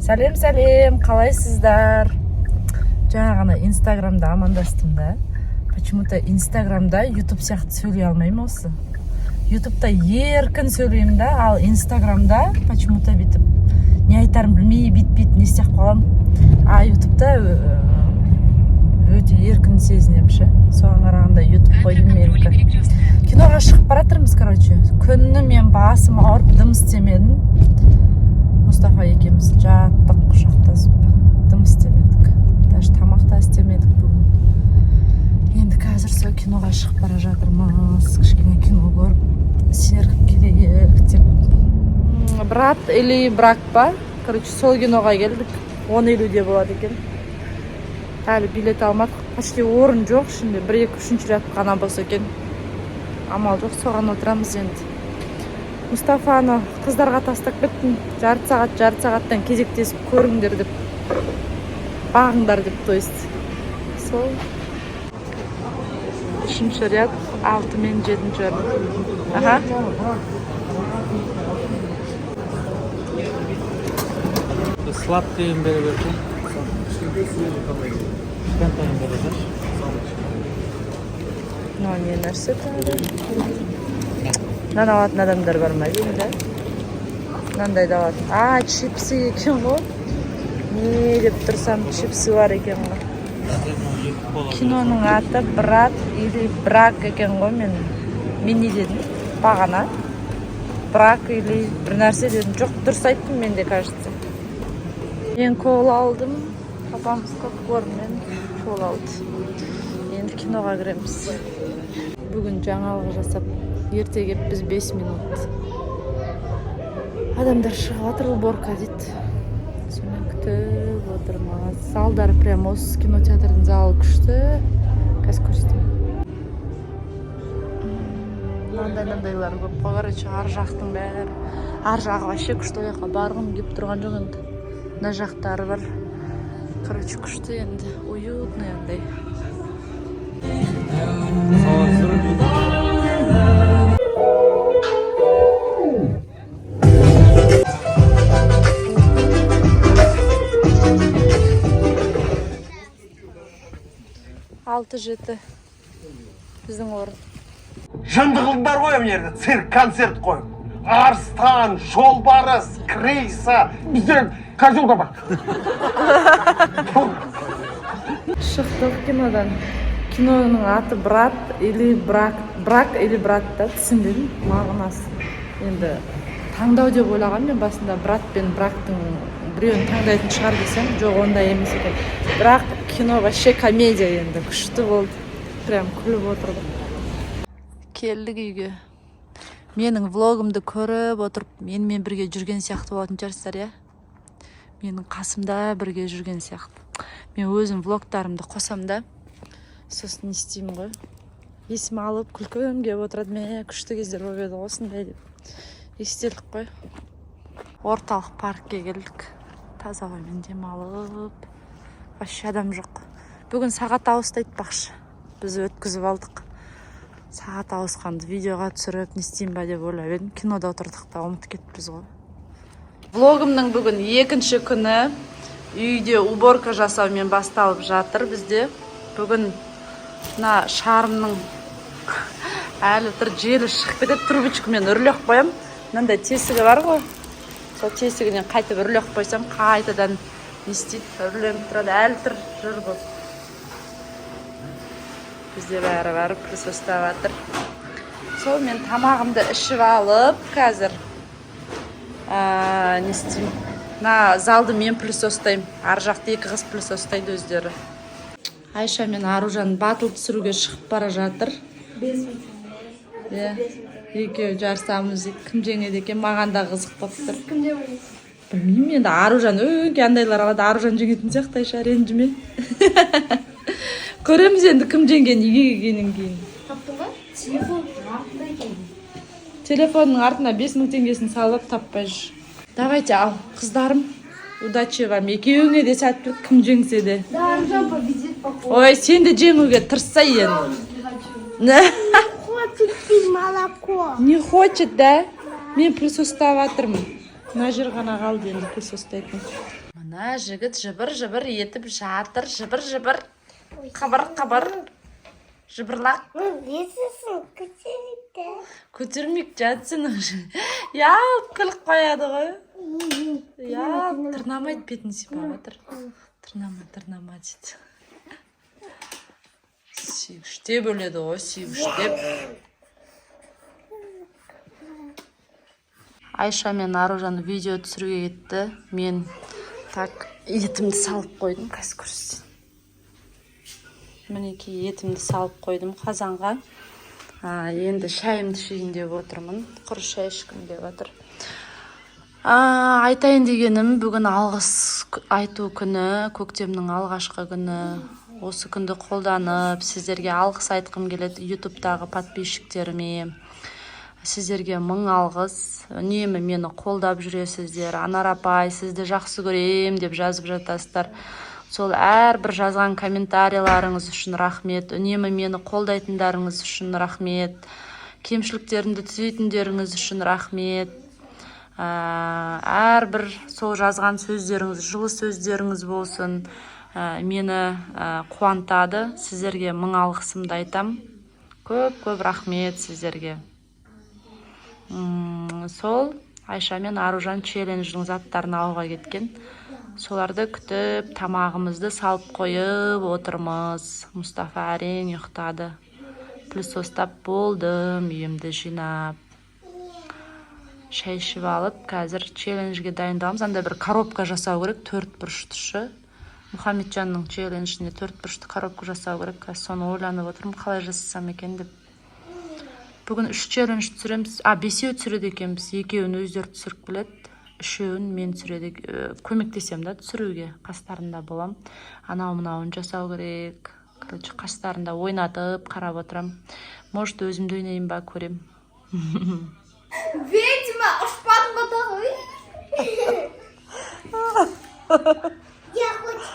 Сәлем, сәлем, қалайсыздар? Жаңа ғана Инстаграмда амандастым да, почему-то Инстаграмда Ютуб сияқты сөйлей алмаймын. Осы Ютубта еркін сөйлеймін да, ал Инстаграмда почему-то бүйтіп не айтарымды білмей, бүйтіп бүйтіп не істеп қаламын. А Ютубта өте еркін сезінемін ше. Соған қарағанда Ютуб қой деймін менікі. Киноға шығып бара жатырмыз. Короче, күні мен басым ауырып, дым істемедім. Мұстафа екеуміз жаттық құшақтасып, дым істемедік, даже тамақ та істемедік бүгін. Енді қазір сол киноға шығып бара жатырмыз, кішкене кино көріп, сергіп келейік деп. «Брат или брак» па, короче, сол киноға келдік. 10:50-де болады екен. Әлі билет алмадық, почти орын жоқ ішінде, бір, екі, үшінші ряд қана бос екен. Амал жоқ, соған отырамыз енді. Мұстафаны қыздарға тастап кеттім, жарты сағат, жарты сағаттан кезектесіп көріңдер деп, бағыңдар деп. То есть сол үшінші ряд, алты мен жетінші орын. Аха. Сладкийін бере берсін. Кішкентайын бере берші. Мынау не нәрсе тағы? Мынаны алатын адамдар бар ма деймін да, мынандайды алатын. А, чипсы екен ғой. Не деп тұрсам, чипсы бар екен ғой. Киноның аты «Брат или брак» екен ғой. Мен не дедім бағана? Брак или бір нәрсе дедім. Жоқ, дұрыс айттым мен де, кажется. Мен кола алдым, папамыз попкорн кола алды. Енді киноға кіреміз. Бүгін жаңалық жасап, ерте келіппіз 5 минут. Адамдар шығып жатыр, уборка дейді, сонымен күтіп отырмыз. Залдары прям, осы кинотеатрдың залы күшті, қазір көрсетемін. Мынандай мынандайлар көп қой. Короче, ар жақтың бәрі, ар жағы вообще күшті, ол жаққа барғым келіп тұрған жоқ. Енді мына жақтары бар, короче, күшті енді, уютный андай. Алты, жеті біздің орын. Жынды қылдыңдар ғой мына жерде, цирк концерт қойып. Арыстан, жолбарыс, крыса, бізде козел да бар. Шықтық кинодан. Киноның аты «Брат или брак», «Брак или брат» та, түсінбедім мағынасы. Енді таңдау деп ойлағанмын мен басында, брат пен брактың біреуін таңдайтын шығар десем, жоқ, ондай емес екен. Бірақ кино вообще комедия енді, күшті болды, прям күліп отырдық. Келдік үйге. Менің влогымды көріп отырып, менімен бірге жүрген сияқты болатын шығарсыздар, иә, менің қасымда бірге жүрген сияқты. Мен өзім влогтарымды қосам да, сосын не істеймін ғой, есіме алып, күлкім келіп отырады. Мә, күшті кездер болып еді ғой осындай деп. Естелік қой. Орталық паркке келдік, таза ауамен демалып. Вообще адам жоқ бүгін. Сағат ауысты айтпақшы, біз өткізіп алдық. Сағат ауысқанды видеоға түсіріп, не істеймін ба деп ойлап едім, кинода отырдық та, ұмытып кетіппіз ғой. Влогымның бүгін екінші күні үйде уборка жасаумен басталып жатыр бізде. Бүгін мына шарымның әлі тұр, желі шығып кетеді. Трубочкамен үрлеп қоямын, мынандай тесігі бар ғой, сол тесігінен қайтып үрлеп қойсам, қайтадан не істейді, үрленіп тұрады. Әлі тұр жыр болып. Бізде бәрі бар, пылесостап жатыр. Сол мен тамағымды ішіп алып, қазір не істеймін, мына залды мен пылесостаймын, ар жақты екі қыз пылесостайды өздері. Айша мен Аружан батыл түсіруге шығып бара жатыр. Иә, екеуі жарысамыз дейді, кім жеңеді екен, маған да қызық болып тұр. Кім деп ойлайсың? Білмеймін енді, Аружан өңкей андайлар алады, Аружан жеңетін сияқты. Айша, ренжіме. Көреміз енді кім жеңгенін үйге келгеннен кейін. Таптың ба? Телефон артында екен. Телефонның артына 5000 теңгесін салып, таппай жүр. Давайте, ал, қыздарым, удачи вам, екеуіңе де сәттілік, кім жеңсе де. Да, Аружан победит, походу. Ой, сен де жеңуге тырыссай енді. Не хочет пить молоко. Не хочет, да? Мен пылесостап жатырмын, мына жер ғана қалды енді пылесостайтын. Мына жігіт жыбыр жыбыр етіп жатыр, жыбыр жыбыр, қыбыр қыбыр, жыбырлақ. Несісің көтерді? Көтермейік, жатсын уже. Ұялып күліп қояды ғой. Ұялып тырнамайды, бетін сипап жатыр. Тырнама, тырнама дейді. Сүйгіштеп өледі ғой, сүйгіштеп. Айша мен Аружан видео түсіруге кетті. Мен так етімді салып қойдым, қазір көрсетейін. Мінекей, етімді салып қойдым қазанға. Енді шайымды ішейін деп отырмын, құр шай ішкім келіп жатыр. Айтайын дегенім, бүгін алғыс айту күні, көктемнің алғашқы күні. Осы күнді қолданып, сіздерге алғыс айтқым келеді, Ютубтағы подписчиктеріме. Сіздерге мың алғыс, үнемі мені қолдап жүресіздер. «Анар апай, сізді жақсы көрем» деп жазып жатасыздар. Сол әрбір жазған комментарийларыңыз үшін рахмет, үнемі мені қолдайтындарыңыз үшін рахмет, кемшіліктерімді түзейтіндеріңіз үшін рахмет. Әрбір сол жазған сөздеріңіз, жылы сөздеріңіз болсын, мені қуантады. Сіздерге мың алғысымды айтам, көп көп рахмет сіздерге. Сол Айша мен Аружан челлендждің заттарын алуға кеткен, соларды күтіп, тамағымызды салып қойып отырмыз. Мұстафа әрең ұйықтады. Пылесостап болдым, үйімді жинап, шай ішіп алып, қазір челленджге дайындаламыз. Андай бір коробка жасау керек, төрт бұрышты. Мұхамеджанның челленджіне төрт бұрышты коробка жасау керек. Қазір соны ойланып отырмын, қалай жасасам екен деп. Бүгін үш челлендж түсіреміз, а бесеу түсіреді екенбіз. Екеуін өздері түсіріп келеді, үшеуін мен түсіреді, көмектесемін да түсіруге, қастарында болам. Анау мынауын жасау керек, короче, қастарында ойнатып, қарап отырамын. Может, өзім де ойнайын ба, көрем. Ведьма, ұшпадың ба тағы? Я хоть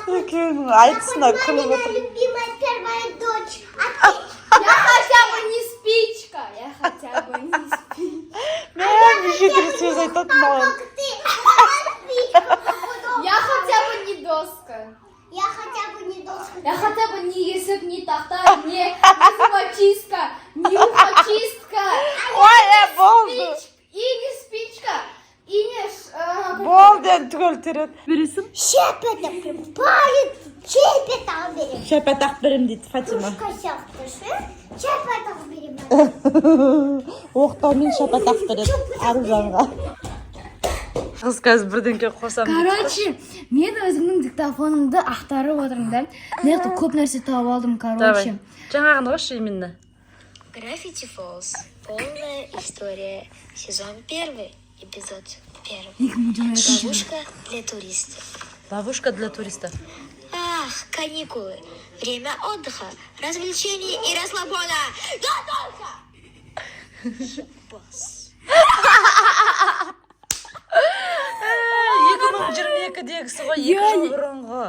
Екеуінің я хоть мамина любимая первая дочь, а ты Я хотя бы не спичка. Я хотя бы не спичка. Неше түрлі сөз айтады маған. Как ты, а я спичка буду. Я хотя бы не доска. Я хотя бы не доска. Я хотя бы не есік, не тақта, не зубочистка, не ухочистка. Ой, е, болды. И не спичка, и не как Болды енді, түгел тереді бересің. Шепетом прям палец, шепетом берем. Шапатақ беремін дейді Фатима. Кружка сияқты ше, шепетом берем. Оқтаумен шапатақ береді Аружанға қыз. Қазір бірдеңке қосамын дейді. Короче, мен өзімнің диктофонымды ақтарып отырмын да. Мына жақта көп нәрсе тауып алдым, короче. Давай, жаңағыны қосшы именно. Гравити Фолз. Полная история. Сезон первый. Эпизод первый. 2022. Ловушка для туристов. Ловушка для туристов. Ах, каникулы. Время отдыха, развлечений и расслабона. Да только! Босс. 2022-дегісі ғой, 2 жыл бұрынғы.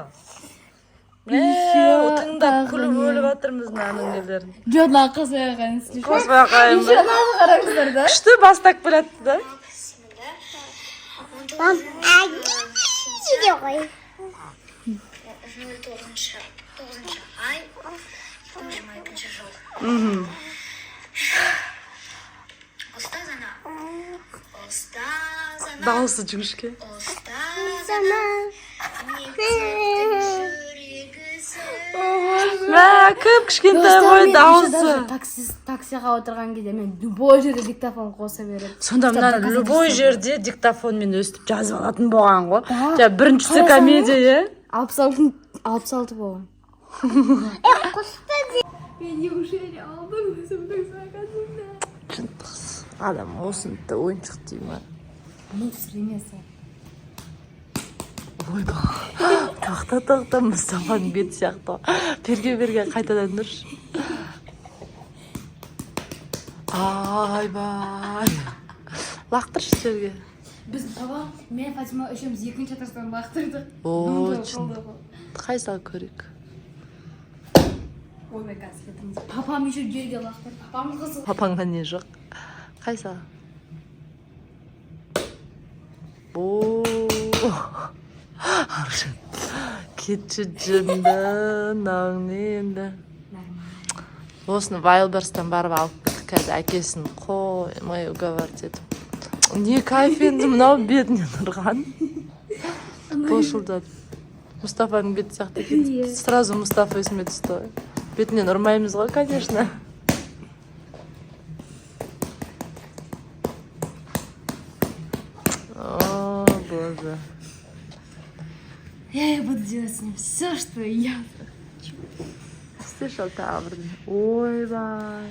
Тыңдап күліп өліп жатырмыз мынаның нелерін. Жоқ, мына қыз аяғын. Қоспай ақ қояйын ба? Мынаны қараңыздар да. Күшті бастап келатты да. Мам, а ғой. 09 9-ай 2022 жыл. Ұстаз ана. Ұстаз ана. Дауысы жіңішке. Ұстаз ана. Мектептің жүрегісің. Мә, кіп кішкентай ғой дауысы. Такси, таксиға отырған кезде мен любой жерде диктофон қоса беремін. Сонда мынаны Доказательство. Любой жерде диктофонмен өстіп жазып алатын болған ғой. Да. Жаңа біріншісі Қарасаң, комедия, иә. 66, 66 болған. Қосты. Мен неужели алдым өзімнің заказымды? Адам осыны да ойыншық дей ма? Мусор емес ол. Ойбай, тоқта, тоқта, Мұстафаның беті сияқты. Берге, берге, қайтадан ұршы. Айбай, лақтыршы жерге. Біз папам мен Фатима үшеуміз екінші этаждан лақтырдық. О, қай сал, көрейік. Ой, қазір кетіңіз. Папам еще жерге лақтырды. Папам қызыл. Папаңда не жоқ? Қай сал? О. Аружан, кетші жынды, мынауың не енді? Осыны Вайлдберристен барып алып келдік. Қазір әкесін қоймай уговаривать етіп. Не кайф енді мынау, бетінен ұрған. Былшылдады. Мұстафаның беті сияқты екен. Сразу Мұстафа есіме түсті ғой. Бетінен ұрмаймыз ғой, конечно. О, боже. Я буду делать с ним все, что я. Слышал тағы бірдеңе. Ойбай.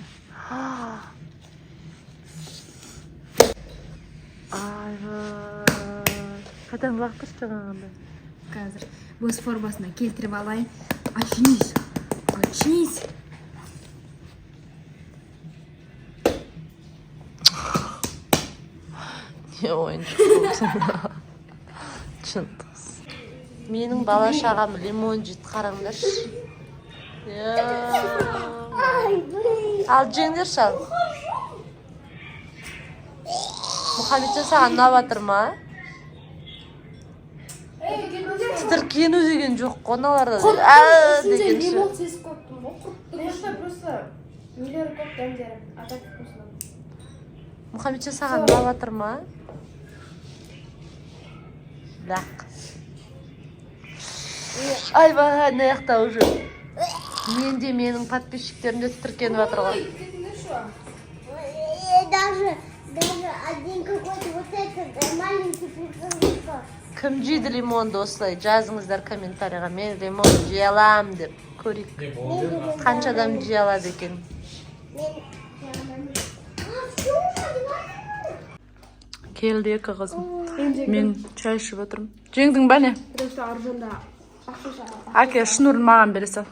Айбай. Қайтадан лақтыршы жаңағындай. Қазір өз формасына келтіріп алайын. Очнись, очнись. Не ойыншық болсын. Шынтыз. Менің бала шағам лимон жейді, қараңдаршы. Я. Ал жеңдерші, ал. Мұхамеджан, саған ұнап жатыр ма? Тітіркену деген жоқ қой мыналарда. Ә деген ше. Лимон сезіп қойыптым ғой, құрттың. Просто нелері көп, дәмдері, а так вкусно. Мұхамеджан, саған ұнап жатыр ма? Лақ. Айбай, мына жақта уже. Мен де, менің подписчиктерім де тітіркеніп жатыр ғой. Даже один какой-то вот этот маленький приколюха. Кім жейді лимонды осылай, жазыңыздар комментарийға, мен лимон жей аламын деп. Көрейік. Қанша адам жей алады екен. А, все, Келді екі қызым. Мен чай ішіп отырмын. Жеңдің ба, не? Потому что Аружанда ақша. Әке, шнурын маған бере сал.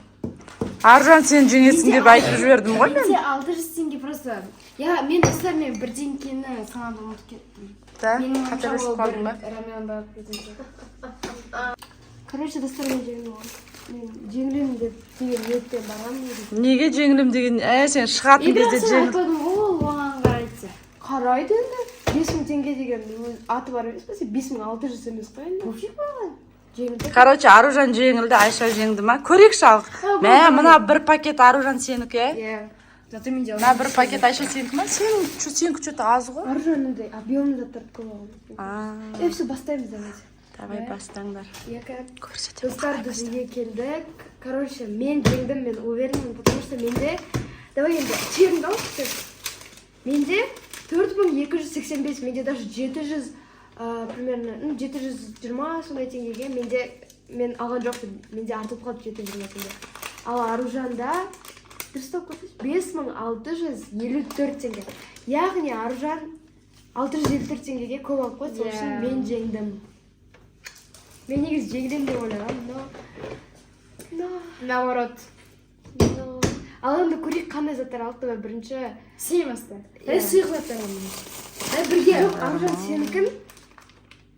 Аружан, сен жеңесің деп айтып жібердім ғой мен. Менде 600 теңге просто. Я мен, достар, мен бірдеңкені санауды ұмытып кеттім. Да? Менің ойымша, Қателесіп ол қалдың ба? бір рамен бар бірдеңке. Короче, достар, мен жеңдім ғой. Мен жеңілемін деп деген ниетпен барғанмын негізі. Неге жеңілем деген? Ә, сен шығатын И бірақ кезде сен жеңіл. айтпадың ғой, ол оған қарайды деп. Қарайды енді, 5000 теңге деген өз аты бар емес пе? 5600 емес қой енді. Пофиг маған. Жеңілді. Короче, Аружан жеңілді, Айша жеңді ма? Көрейікші, ал. Мә, мына бір пакет Аружан сенікі, иә? Иә. Зато менде Мына бір пакет Айша сенікі ма? Сенің, сенікі что-то аз ғой. Аружан андай объемный заттарды көп алған. А, Е, все, бастаймыз, давайте. Давай, бастаңдар. Екі. Көрсетемін. Достар, біз үйге келдік. Короче, мен жеңдім, мен уверенмін, потому что менде, давай енді чегіңді алшы. Менде 4285, менде даже 700 примерно, ну, 720 сондай теңгеге менде, мен алған жоқпын, менде артып қалды 720 теңге. Ал Аружанда, дұрыстап көрсетші, 5654 теңге. Яғни Аружан 654 теңгеге көп алып қойды, сол үшін Иә. мен жеңдім. Мен негізі жеңілемін деп ойлағанмын, но Наоборот. но ал енді көрейік, қандай заттар алдық. Давай бірінші Сен баста. Иә. Сұйық заттар аламын. Ай, бірге. Жоқ, Аружан,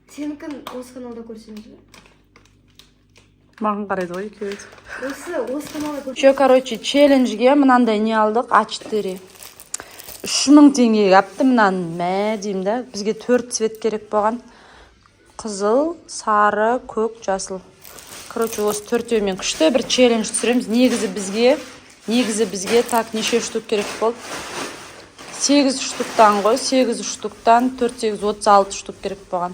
сенікін осы каналда көрсеңіз бе? Маған қарайды ғой екеуі де. Осы каналда көр. Еще, короче, челленджге мынандай не алдық, А4. 3000 теңгеге алыпты мынаны, мә деймін да. Бізге төрт цвет керек болған. Қызыл, сары, көк, жасыл. Короче, осы төртеумен күшті бір челлендж түсіреміз. Негізі бізге так неше штук керек болды? 8 штуктан ғой, 8 штуктан 4 8 36 штук керек болған.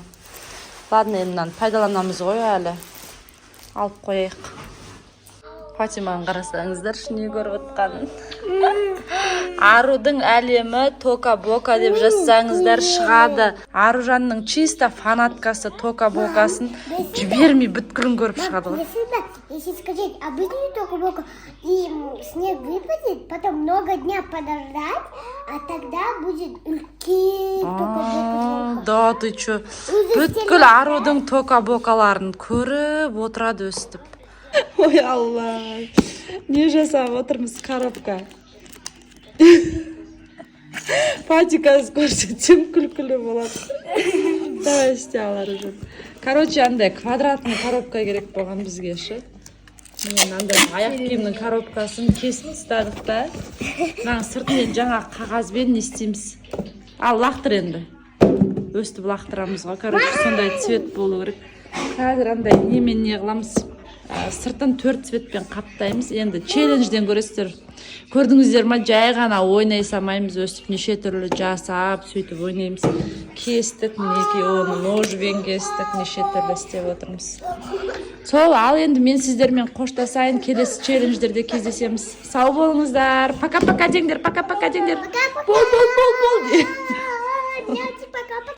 Ладно, енді мынаны пайдаланамыз ғой әлі. Алып қояйық. Фатиманы қарасаңыздаршы, не көріп отқанын. Арудың әлемі Тока Бока деп жазсаңыздар, шығады. Аружанның чисто фанаткасы, Тока Бокасын жібермей бүткілін көріп шығады ғой. Если скачать обычную Току Боку, и снег выпадет, потом много дня подождать, а тогда будет үлкен Току Боку. Да ты чё? Бүткіл Арудың Тока Бокаларын көріп отырады өстіп. Ой, алла. Не жасап отырмыз, коробка. Фати, қазір көрсетсем, күлкілі болады. Давай, істе, ал, Аружан. Короче, андай квадратный коробка керек болған бізге ше. Міне, мынандай аяқ киімнің коробкасын кесіп тастадық та. Мынаның сыртымен жаңа қағазбен не істейміз? Ал, лақтыр енді. Өстіп лақтырамыз ғой. Короче, сондай цвет болу керек. Қазір андай немен не қыламыз, сыртын төрт цветпен қаптаймыз. Енді челленджден көресіздер. Көрдіңіздер ма, жай ғана ойнай салмаймыз өстіп, неше түрлі жасап, сөйтіп ойнаймыз. Кестік, мінекей, оны ножбен кестік, неше түрлі істеп отырмыз сол. Ал енді мен сіздермен қоштасайын, келесі челлендждерде кездесеміз. Сау болыңыздар, пока пока деңдер, пока пока деңдер, бол бол бол бол.